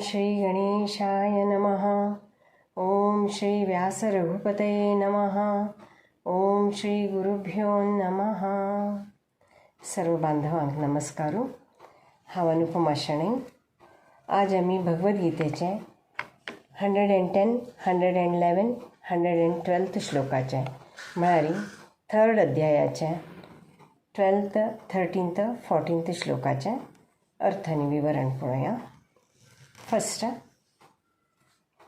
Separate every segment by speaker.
Speaker 1: श्री गणेशाय नमः. ओम श्री व्यासरघुपतये नमः. ओम श्री गुरुभ्यो नमः. सर्व बांधवांक नमस्कारू. हांव अनुपमा शणै. आज आमी भगवद्गीतेचे 110, 111, 112 श्लोकाचे, म्हळ्यार थर्ड अध्यायाचे 12th, 13th, 14th श्लोकाचे अर्थ आनी विवरण पळोवया. First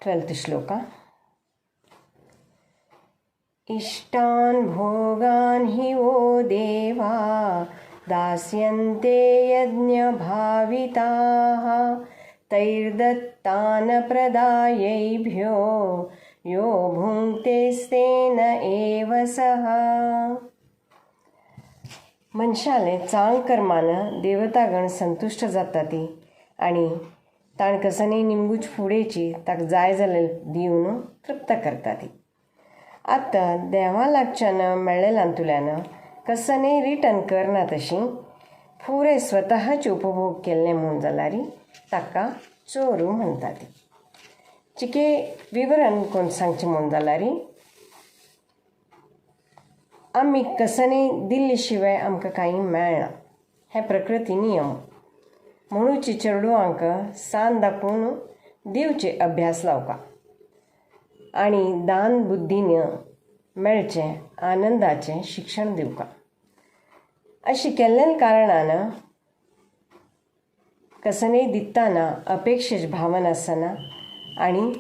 Speaker 1: 12th Shloka. इष्टान भोगान हि वो देवा दास्यन्ते यज्ञभाविताः तैर्दत्तान प्रदायैभ्यो यो भुङ्क्तेस्तेन एव सः. मनशाले चांग कर्मान देवतागण संतुश्ट जाता ती आनी ताण कसनय निमगूच फुडेची ताका जाय जाल्यार दिवन तृप्त करता ती. आतां देवा लागच्यान मेळ्ळेलांतुल्यान कसनय रिटर्न करना तशी पुरे स्वतःच उपभोग केल्ले म्हूण जाल्यार ताका चोरू म्हणटा ती. चिके विवरण कोण सांगचें म्हूण जाल्यार आमी कसनय दिल्ले शिवाय आमकां कांय मेळना, हें प्रकृती नियम. म्हणूच चेडवांक सान दाखोवन दिवचे अभ्यास लावका आनी दान बुद्धीन मेळचें आनंदाचें शिक्षण दिवका. अशें केल्ल्या कारणान कसनय दिताना अपेक्षेच भावन आसना आनी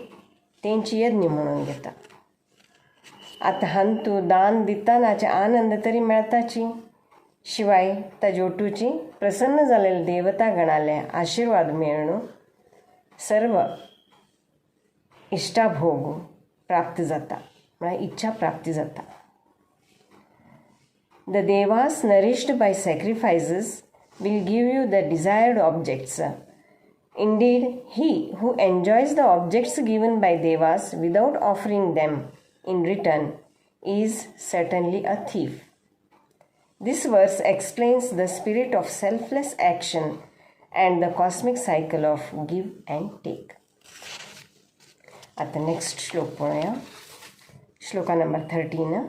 Speaker 1: तेंची यज्ञ म्हणून घेता. आतां हांतू दान दितानाचे आनंद तरी मेळताची, शिवाय ताज्या प्रसन्न जालेले देवता गणाले आशिर्वाद मेळून सर्व इश्टाभोग प्राप्त जाता, म्हळ्यार इच्छा प्राप्ती जाता. The devas nourished by sacrifices will give you the desired objects. Indeed, he who enjoys the objects given by devas without offering them in return is certainly a thief. This verse explains the spirit of selfless action and the cosmic cycle of give and take. आता next श्लोक पळोवया. Shloka number 13.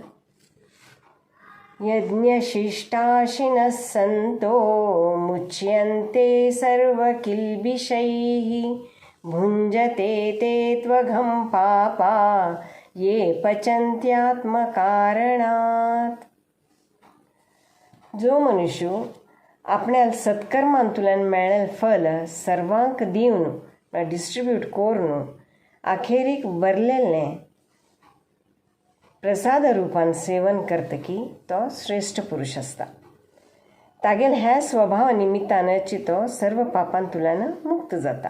Speaker 1: यज्ञशिष्टाशिनः सन्तो मुच्यन्ते सर्वकिल्बिषैः भुञ्जते ते त्वघं पापा ये पचन्त्यात्मकारणात्. जो मनुष्य आपल्या सत्कर्मांतल्यान मेळ्ळेलें फल सर्वांक दिवन डिस्ट्रिब्यूट करून अखेरीक बरलेलें प्रसाद रूपान सेवन करता की तो श्रेष्ठ पुरुष आसता. तागेल ह्या स्वभाव निमित्तानच तो सर्व पापांतल्यान मुक्त जाता.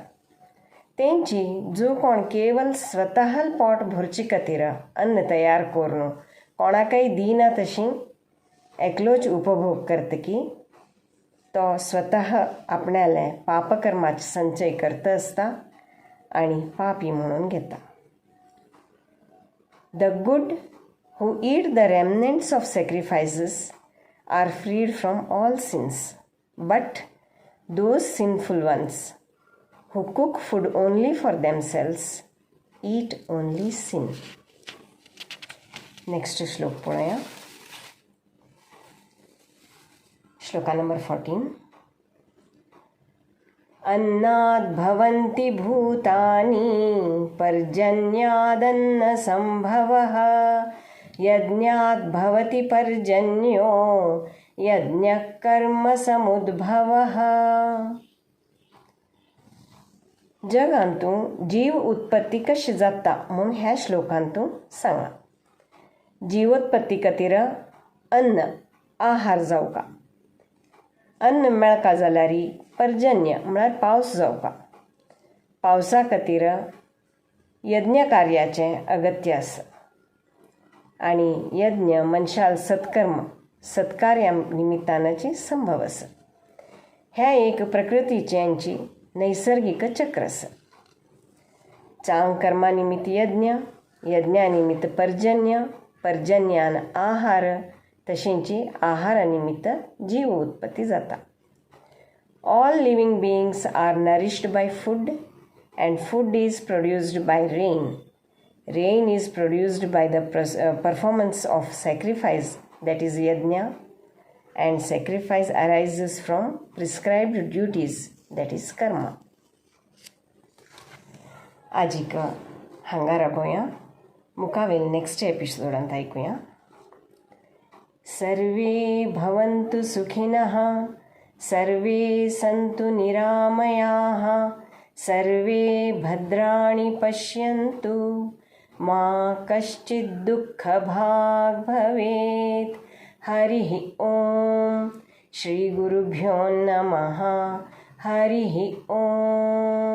Speaker 1: तेंची जो कोण केवल स्वतः पोट भरचे खातीर अन्न तयार करून कोणाकय दिना तशी एकलोच उपभोग करता की तो स्वतः आपणाले पापकर्माचे संचय करता आसता आनी पापी म्हणून घेता. The good who eat the remnants of sacrifices are freed from all sins, but those sinful ones who cook food only for themselves eat only sin. Next श्लोक पळोवया. श्लोका नंबर 14. अन्नाद् भवन्ति भूतानि पर्जन्यादन्न संभवः यज्ञाद् भवति पर्जन्यो यज्ञः कर्म समुद्भवः. जगांतू जीव उत्पत्ती कशी जाता म्हूण ह्या श्लोकांतू सांगा. जिवोत्पत्ती खातीर अन्न आहार जावका, अन्न मेळका जाल्यार पर्जन्य म्हळ्यार पावस जावका, पावसा खातीर यज्ञ कार्याचें अगत्य आसा आनी यज्ञ मनशाल सत्कर्म सत्कार्या निमित्तानाची संभव आसा. ह्या एक प्रकृतीच्यांची नैसर्गिक चक्र आसा. चांग कर्मा निमित्त यज्ञ, यज्ञा निमित्त पर्जन्य, पर्जन्यान आहार, तशेंची आहारा निमित्त जीव उत्पत्ती जाता. All living beings are nourished by food. and food is produced by rain. Rain is produced by the performance of sacrifice, that is yajna, and sacrifice arises from prescribed duties, that is karma. आजीक हांगा राबोया. मुखावेल next एपिसोडांत आयकुया. Survey भवन्तु सुखिनः, survey सन्तु निरामयाः, survey भद्राणि पश्यन्तु, मा कश्चित् दुःखभाग् भवेत्. हरिः ॐ. श्रीगुरुभ्यो नमः. हरिः ॐ.